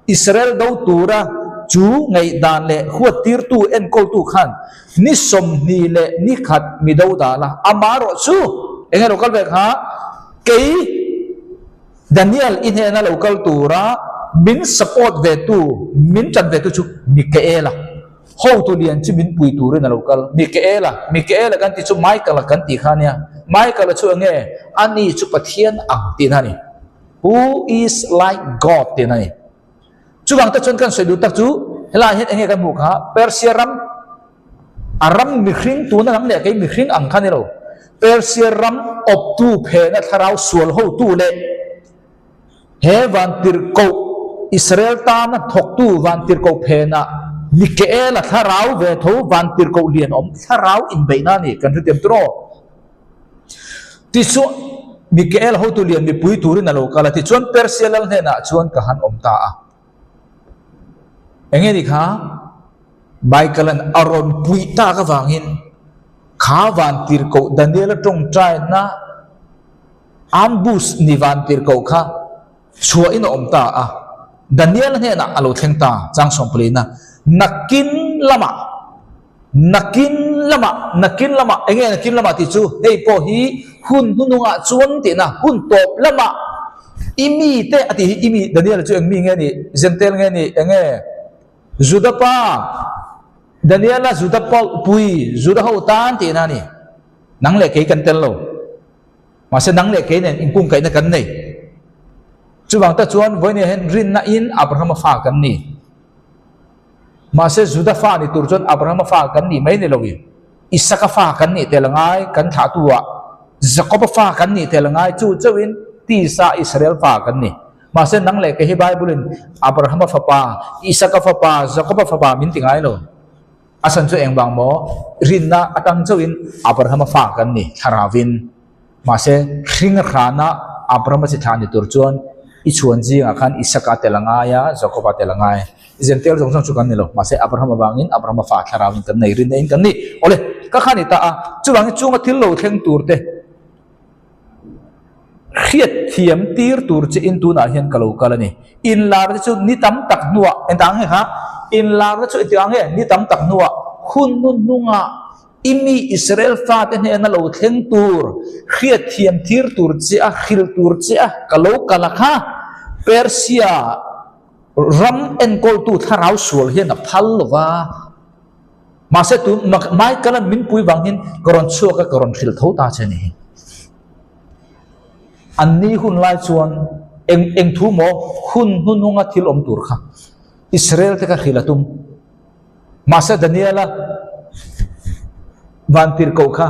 Israel do tura chu ngaihdan leh huattirtu enkawltu khan ni 21 mi do dal a, amaherawh chu eng nge lo kal ve kha kei Daniel i hnena lo kal tura min support ve tu, min tan ve tu chu Mikaela. Hotu lian chu min pui turin a lo kal. Mikaela, Mikaela kan tih chu Michael-a kan tih kha ania. Michael-a chu enge? Ani chu Pathian ang tihna a ni. Who is like God tihna a ni. Chuvang te chuan kan sawi duh tak chu helaiah hian enge kan hmuh kha Persia ram a ram mihring tuna lam leh kei mihring ang kha ni lo. Persia ram awptu phena thlarau sual hotu leh He vantirhkoh Israel tana thawktu vantirhkoh phenah Mikaela thlarau ve tho vantirhkoh lian awm thlarau inbeihna a ni kan hre tiam tur aw. Tichuan Mikael hotu lian mipui turin a lo kal a, tichuan Persia lal hnenah chuan ka han awm ta a. Enge ni kha? Michael-a'n a rawn puih tak avangin kha vantirhkoh Daniel-a tawngtaina Ambush ni vantirhkoh kha chhuahin a awm ta a, Daniel hnenah a lo thleng ta, chang sawmpalina, Nakin lamah, nakin lamah, nakin lamah, eng nge nakin lamah tih chu hei pawh hi hun hnunungah chuan tihna, hun tawp lamah i mite a tih hi i mi, Daniel chu eng mi nge nih, Jentail nge nih, eng nge Juda pa, Daniela Juda pui, Juda ho tan tihna a ni, nang leh kei kan tel lo. Mahse nang leh kei nen inkungkaihna kan nei. Chuvang tak chuan vawinia hian rinna in Abrahama fa kan ni. Mahse Juda fa ni tur chuan Abrahama fa kan nih mai ni loin Isaka fa kan nih tel a ngai kan thlahtu ah. Jakoba fa kan nih tel ngai chu chauhin tisa Israel fa kan ni. Mahse nang leh kei hi Bible-in Abrahama fapa, Isaka fapa, Jakoba fapa min ti ngai lo. A chhan chu engvang maw? Rinna atang chauhin Abrahama fa kan ni thlaravin. Mahse hring hrana Abrahama chi thlah ni tur chuan i chhuan zingah khan Isaka tel a ngai a, Jakoba tel a ngai. Zentel zawng zawng chu kan ni lo. Mahse Abraham avangin Abrahama fa thlaravin kan nei, rinna in kan ni. Awle, ka kha ni ta a, chuvangin chunga thil lo thleng tur te hriat thiam tir tur che in tunah hian ka lo kal a ni. Inlar te chu ni tam tak hnuah, engtah ang nge kha? Inlar te chu engtikah nge? Ni tam tak hnuah hun hnu hnungah i mi Israel fate hnena lo thleng tur, hriat thiam tir tur che a, hrilh tur che a ka lo kal a kha. Persia Ram enkawltu thlarau sual hian a phal lo va, mahse tun Michael-a'n min pui vang hian ka rawn chhuak a, ka rawn hrilh tho ta che a ni hi. Anni hun lai chuan eng eng thu maw hun hnuhnunga thil awm tur kha Israel te kha hrilh a tum. Mahse Daniel-a vantirhkoh kha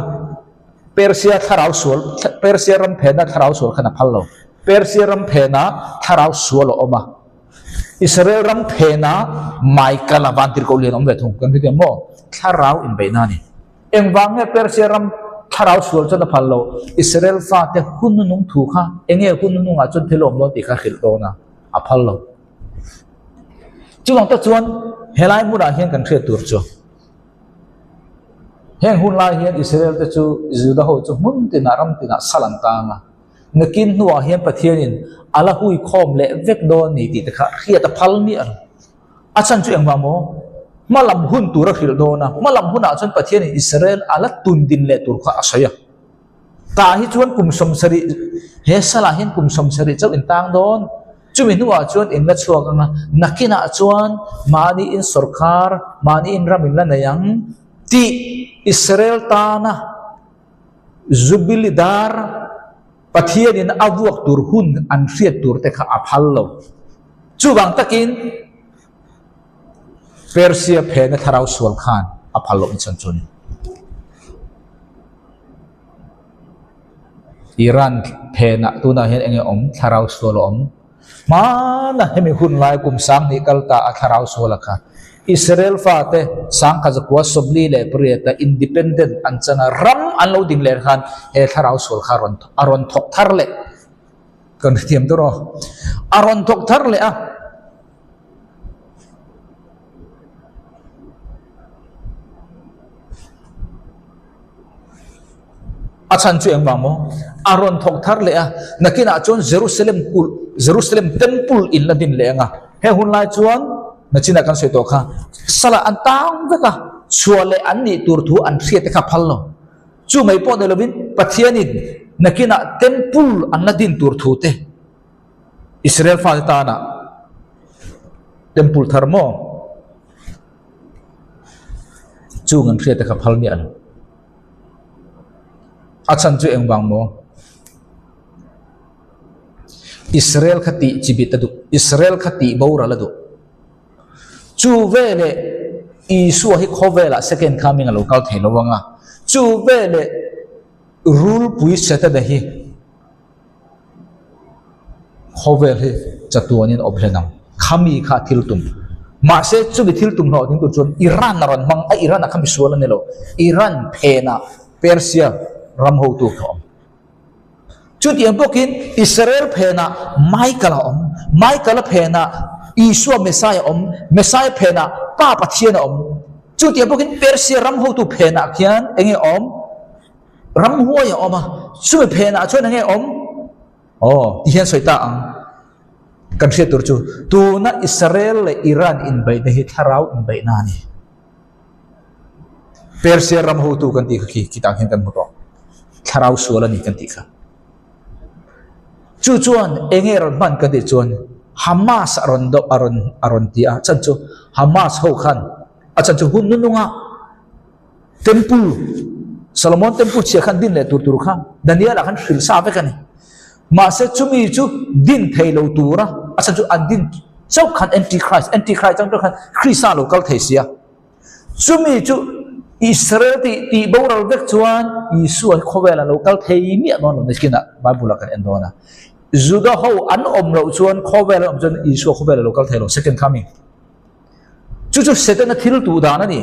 Persia thlarau sual, Persia ram phena thlarau sual khan a phal lo. Persia ram phena thlarau sual a awm a, Israel ram phena Michael-a vantirhkoh lian a awm ve thung. Kan hre thiam maw? Thlarau inbeihna a ni. Engvang nge Persia ram thlarau sual chuan a phal lo? Israel fate hun nunung thu kha enge hun nunungah chuan thil a awm dawn tih kha hrilh dawn a, a phal lo. Chuvang tak chuan helai hmunah hian kan hriat tur chu heng hun lai hian Israel te chu Juda ho chu hmun tinah ram tinah sal an tang a, nakin hnuah hian Pathianin a la hui khawm leh vek dawn ni tih te kha hriat a phal miah lo. A chhan chu engvang maw? Hmalam hun tur a hrilh dawn a, hmalam hunah chuan Pathianin Israel a la tun din leh tur kha a sawi a. Tah hi chuan kum sawmsarih, he salah hian kum sawmsarih chauh in tang dawn. Chumi hnuah chuan in la chhuak ang a, nakinah chuan mahni in sawrkhar, mahni in ram in la nei ang tih Israel tana Jubilee dar Pathianin a vuak tur hun an hriat tur te kha a phal lo. Chuvang takin Persia phena thlarau sual khan a phal loh ni chhan chu a ni. Iran phenah tunah hian enge awm? Thlarau sual a awm. Hmana hemi hun lai kum sanghnih kal ta a thlarau sual a kha. Israel fate sangkhat zakua sawmli leh pariata independent an chan a, ram an lo ding leh khan he thlarau sual kha a rawn thawk thar leh. Kan hrethiam tur aw. A rawn thawk thar leh a. A chhan chu engvang maw? A rawn thawk thar leh a, nakinah chuan Jerusalem kulh, Jerusalem temple in la din leh ang a. He hun lai chuan nachinah kan sawi tawh kha, salah an tang vek a, chhuah leh an nih tur thu an hriat te kha phal lo. Chu mai pawh ni lovin Pathianin nakinah temple an la din tur thu te, Israel fate tana temple thar maw? Chung an hriat te kha phal miah lo. A chhan chu engvang maw? Israel kha tih chi bit a duh. Israel kha tih boral a duh. Chu veleh Isua hi khawvelah second coming a lo kal thei lo ang a. Chu veleh rulpui Setana hi Khawvel hi chatuanin awm hlen ang. Khami kha thil tum. Mahse chumi thil tum hlawh ding tur chuan Iran a rawn hmang a, Iran a kha misual a ni lo. Iran phenah Persia ram hotu kha a awm. Chutiang bawkin Israel phenah Michael a awm, Michael a phenah Isua Messiah a awm, Messiah phenah Pa Pathian a awm. Chutiang bawkin Persia ram hotu phenah khian enge awm? Ramhuai a awm a, chumi phenah chuan enge awm? Aw, ti hian sawi ta ang. Kan hriat tur chu, tuna Israel leh Iran inbeihna hi thlarau inbeihna a ni. Persia ram hotu kan tih kha khi, khitah khian kan hmu tawh. Thlarau sual a ni kan tih kha. Chu chuan enge rawn hman kan tih chuan Hamas a rawn do a rawn a rawn ti a, chhan chu Hamas ho khan a chhan chu hun nununga Temple, Solomon Temple chhia khan din leh tur tur kha Daniel-a khan hrilh sa vek a ni. Mahse chumi chu din thei lo tura a chhan chu an din chauh khan Antichrist, Antichrist chang khan Krista lo kal thei sia. Chumi chu Israel tih tih boral vek chuan Isua hi khawvelah lo kal thei miah dawn lo nikinah Bible-ah kan en dawn a. Juda ho an awm loh chuan khawvel an awm chuan Isua khawvelah lo kal thei lo, second coming. Chu chu Setana thil tuh dan a ni.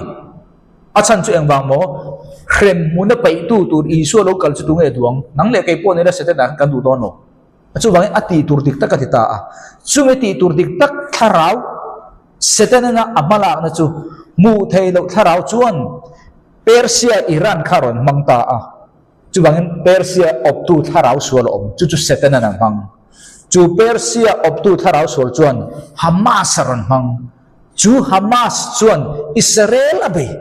A chhan chu engvang maw? Hrem hmuna peihtu tur Isua lo kal chu tunge duh ang? Nang leh kei pawh nila Setana khan kan duh dawn lo. Chuvangin a tih tur dik tak a ti ta a. Chumi tih tur dik tak thlarau Setana a hmalakna chu hmuh theih loh thlarau chuan Persia Iran kha a rawn hmang ta a. Chuvangin Persia awptu thlarau sual a awm, chu chu Setanan a hmang. Chu Persia awptu thlarau sual chuan Hamas a rawn hmang. Chu Hamas chuan Israel a bei.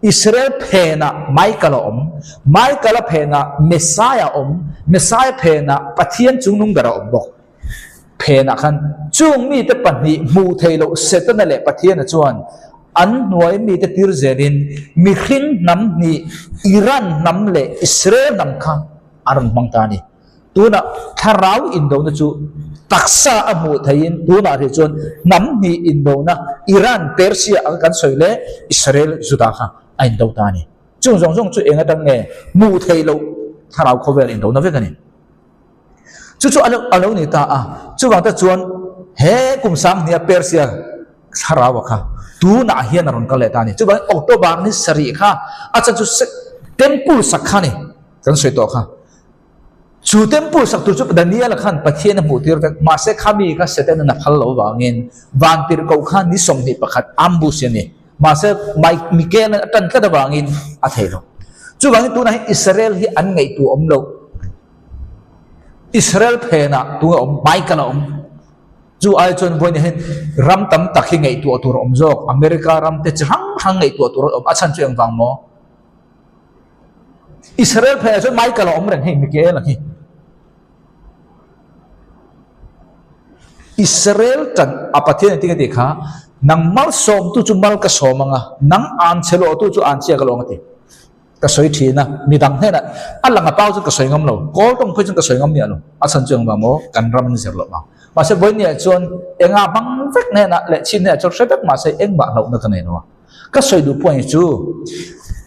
Israel phenah Michael a awm, Michael a phenah Messiah a awm, Messiah phenah Pathian chungnung ber a awm bawk. Phenah khan chung mite pahnih hmuh theih loh Setana leh Pathiana chuan an hnuai mite tir zelin mihring hnam hnih Iran hnam leh Israel hnam kha a rawn hmang ta a ni. Tunah thlarau indona chu taksa a hmuh theihin tunah hrih chuan hnam hnih indona Iran, Persia anga kan sawi leh Israel, Juda kha a indo ta a ni. Chung zawng zawng chu eng atang nge hmuh theih loh thlarau khawvel indona vek a ni. Chu chu a lo ni ta a, chuvang te chuan he kum sanghnia Persia thlarau kha tunah hian a rawn kal leh ta a ni. Chuvangin October ni sarih kha a chan chu temple sak kha a ni kan sawi tawh kha. Chu temple sak tur chu Daniel-a khan Pathian a hmuh tir vek, mahse khami kha Satan-an a phal lo vangin vantirhkoh kha ni 21 ambush a ni. Mahse Mikael-an a tan tlat avangin a thei lo. Chuvangin tunah hian Israel hi an ngaihtuah awm loh. Israel phenah tunge awm? Michael a awm. Chu ai chuan vawiin hian ram tam tak hi ngaihtuah tur a awm zawk. America ram te chi hrang hrang ngaihtuah tur a awm. A chhan chu engvang maw? Israel phenah chuan Michael a awm reng hei, Mikael a hi. Israel tan a Pathian engtin a tih kha, nang malsawmtu chu mal ka sawm ang a, nang anchhe lawhtu chu anchhia ka lawng a ti. Ka sawi thin a, midang hnenah a lang a pau chuan ka sawi ngam lo, kawl tawng phei chuan ka sawi ngam miah lo, a chhan chu engvang maw kan ram an zir loh vang. Mahse vawinia chuan enga hmang vek hnenah leh chin hnenah chuan hre vek mahse engmah hlauhna ka nei lo a. Ka sawi duh pawh hi chu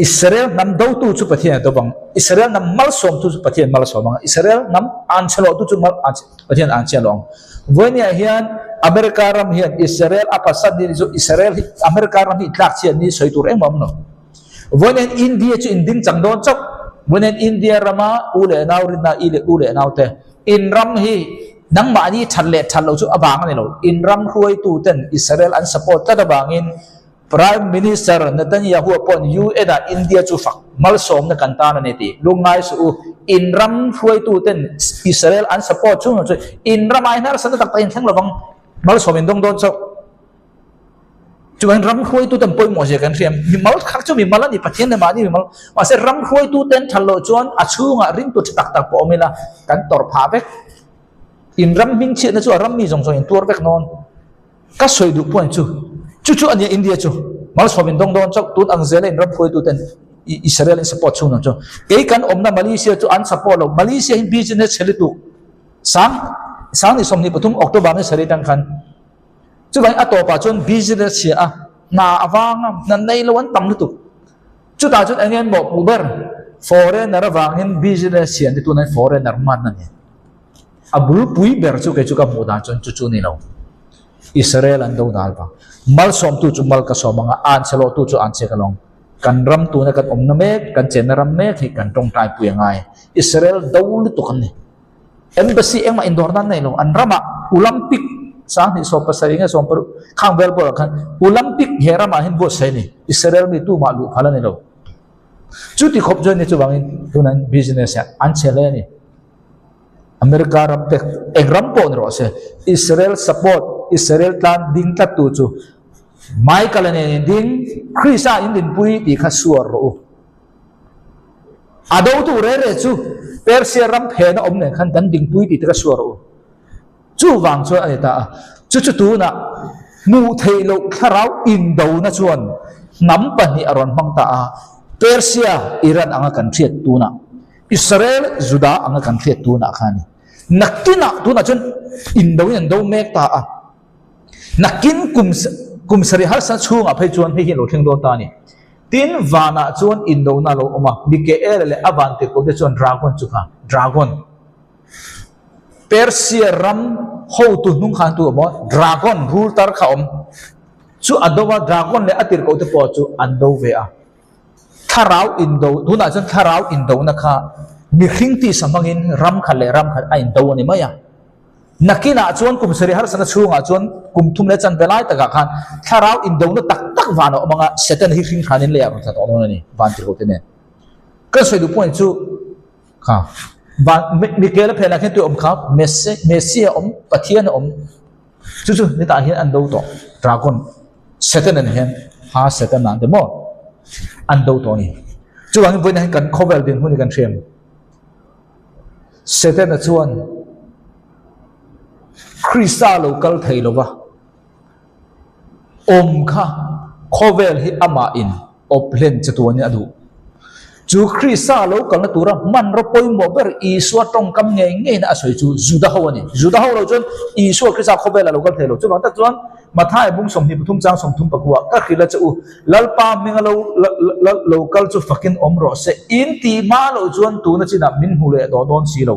Israel hnam dotu chu Pathian a do vang, Israel hnam malsawmtu chu Pathian malsawm ang, Israel hnam anchhe lawhtu chu mal anchhe Pathian anchhe a lawh ang. Vawinia hian America ram hian Israel a phatsan ni chu Israel hi America ram hi tlakchhiat ni sawi tur engmah awm lo. Vawiin India chu in ding chang dawn chauh. Vawiin India rama u leh nau rinna i leh u leh nau te in ram hi nangmahni that leh that loh chu a vang a ni lo. In ram hruaitu ten Israel an support tlat avangin Prime Minister Netanyahu pawhin UN ah India chu fak malsawmna kan tan a ni tih lungngai suh u. In ram hruaitu ten Israel an support chung chu in ramah hian harsatna tak tak in thleng lovang malsawm in dawng dawn chauh. Chuan ram hruaitu ten pawimawh zia kan hria, mimal kha chu mimal a ni, Pathian leh mahni mimal, mahse ram hruaitu ten that loh chuan a chhungah ringtu tha tak tak pawh awm ila kan tawrh phah vek. In ram hming chhiatna chu a ram mi zawng zawng in tuar vek nawn. Ka sawi duh point chu, chu chu a nia India chu malsawm in dawng dawn chauh tun ang zela in ram hruaitu ten Israel in support chhung ang chu. Kei kan awmna Malaysia chu an support lo, Malaysia hi business chhe lutuk sang sang ni 23 October ni sarih tang khan Chuvangin a tawpah chuan business chhia a, hna a vang a, hna nei lo an tam lutuk. Chutah chuan eng nge an mawhpuh ber? Foreigner avangin business chhia an ti tunah hian foreigner man a ni. A bulpui ber chu kei chu ka hmuh dan chuan chu chu ni lo. Israel an do dal vang. Malsawmtu chu mal ka sawm ang a, anchhe lawhtu chu anchhe ka lawng. Kan ram tuna kan awmna mek, kan chenna ram mek hi kan tawngtaipui a ngai. Israel do lutuk an ni. Embassy engmah indawr nan nei lo, an ramah Olympic 2017 nge 16 khang vel pawh khan Olympic he ramah hian buatsaih a ni, Israel mi tumah luh phal a ni lo. Chuti khawp chuan ni chuvangin tunan business ah an che hle a ni. America ram te eng ram pawh ni rawh se Israel support Israel tlan ding tlat tu chu Michael a nen in ding Krista in dinpui tih kha suar rawh u. A dotu re re chu Persia ram phena awm nen khan kan dingpui tih te ka suar u. Chuvang chuan a ni ta a, chu chu tunah hmuh theih loh thlarau indona chuan hnam pahnih a rawn hmang ta a, Persia, Iran anga kan hriat tunah, Israel, Juda anga kan hriat tunah kha a ni. Nakinah tunah chuan indoin an do mek ta a, nakin kum kum sarih harsa chhungah phei chuan hei hi a lo thleng dawn ta a ni. Tin, vanah chuan indona a lo awm a, Mikaela leh a vantirhkohte chuan dragon chu kha, dragon, Persia ram hotu hnung khan tu emaw dragon rul tar kha awm chu a do a, dragon leh a tirhkohte pawh chu an do ve a. Thlarau indo, tunah chuan thlarau indona kha mihring tisa hmangin ram khat leh ram khat a indo a ni mai a. Nakinah chuan kum sarih harsatna chhungah chuan kum thum leh chanve lai takah khan thlarau indona tak tak van a awm ang a, Satan hi hring hranin leiah rawn thla tawh dawn a ni, van tirhkohte nen. Kan sawi duh point chu kha van Mikaela phenah khian tui a awm kha, Messia a awm, Pathian a awm, chu chu nitah hian an do tawh, dragon, Satan an hian ha Satan an ti maw? An do tawh a ni. Chuvangin vawiinah hian kan khawvel dinhmun hi kan hriam. Setana chuan Krista lo kal thei lo va, awm kha khawvel hi amah in awp hlen che tuanin a duh. Chu Krista lo kalna tura hmanraw pawimawh ber Isua tawngkam ngei ngeiin a sawi chu Juda ho a ni. Juda ho lo chuan Isua Krista khawvelah lo kal thei lo. Chuvang tak chuan Matthai bung 23 chang 34 ka hrilh a che u, Lalpa hminga lo lo kal chu fakin awm rawh se, in tih hma loh chuan tuna chinah min hmu leh tawh dawn si lo.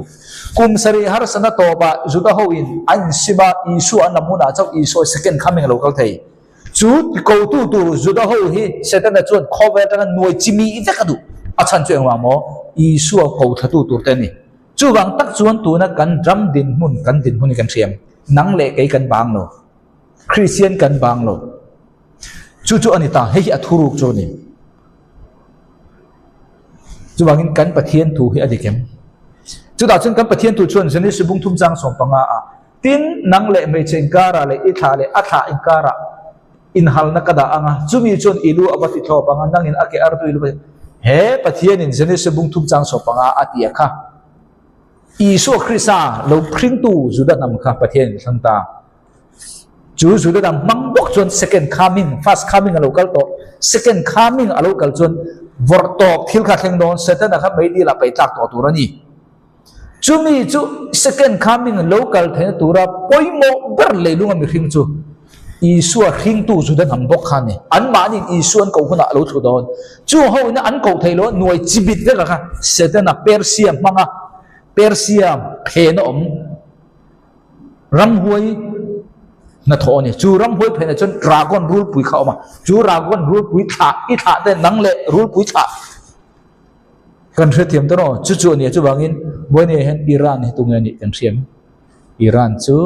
Kum sarih harsatna tawpah Juda ho in an insim a, Isua an lam hunah chauh Isua second coming a lo kal thei. Chu tikotu tur Juda ho hi Setana chuan khawvel atanga nuai chimi vek a duh. A chhan chu engvang maw? Isua ko thlatu tur te a ni. Chuvang tak chuan tuna kan ram dinhmun kan dinhmun hi kan hriam. Nang leh kei kan bang lo. Kristian kan bang lo. Chu chu a ni ta. Hei hi a thuruk chu a ni. Chuvangin kan Pathian thu hi a dik em? Chutah chuan kan Pathian thu chuan Genesis bung thum chang 15 ah tin nang leh hmeichhe inkarah leh i thlah leh a thlah inkarah inhalna ka dah ang a, chumi chuan i lu a va ti thlawp ang a, nangin a ke artu i lu va ti He Pathianin Genesis bung thum chang 15 a ti a kha. Isua Krista lo hringtu Juda hnam kha Pathianin a thlang ta. Chu Juda hnam hmang bawk chuan second coming, first coming a lo kal tawh, second coming a lo kal chuan vawrh tawp thil kha thleng dawn, Setana kha meidil ah paih tlak tawh tur a ni. Chumi chu second coming lo kal theihna tura pawimawh ber leilunga mihring chu Isua hringtu Juda hnam bawk kha a ni. Anmahniin Isua an koh hunah a lo thlu dawn. Chu ho ina an koh theih loh a nuai chibit vek a kha Setana Persia hmanga Persia phen a awm ramhuai hnathawh a ni. Chu ramhuai phenah chuan dragon rulpui kha a awm a. Chu dragon rulpui thlah i thlah te nang leh rulpui thlah kan hrethiam ta rawh. Chu chu a ni a. Chuvangin Buaini hian Iran hi tunge a nih kan hriam. Iran chu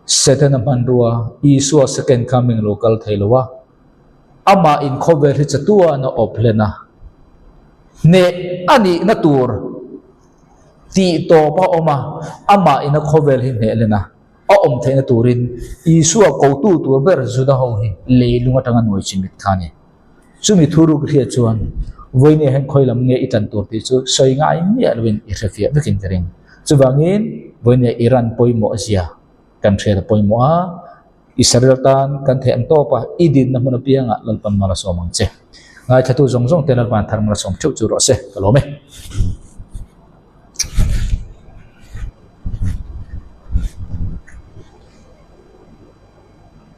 Setana hmanrua Isua second coming lo kal thei lo a, amah in khawvel hi chatuan a awp hlen a, hneh a nihna tur tih tawp a awm a, amah in a khawvel hi hneh hlen a, a awm theihna turin Isua kotu tur ber Juda ho hi leilung atanga nuai chimit kha a ni. Chumi thuruk hriat chuan vawinia hian khawi lam nge i tan tur tih chu sawi ngai miah loin i hrefiah vekin ka ring. Chuvangin vawinia Iran pawimawh zia kan hriat a pawimawh a, Israel tan kan theih ang tawp a, i dinna hmun apiangah Lalpan mal a sawm ang che. Ngaithlatu zawng zawng te Lalpan thar mal a sawm theuh chu rawh se, ka lawm e.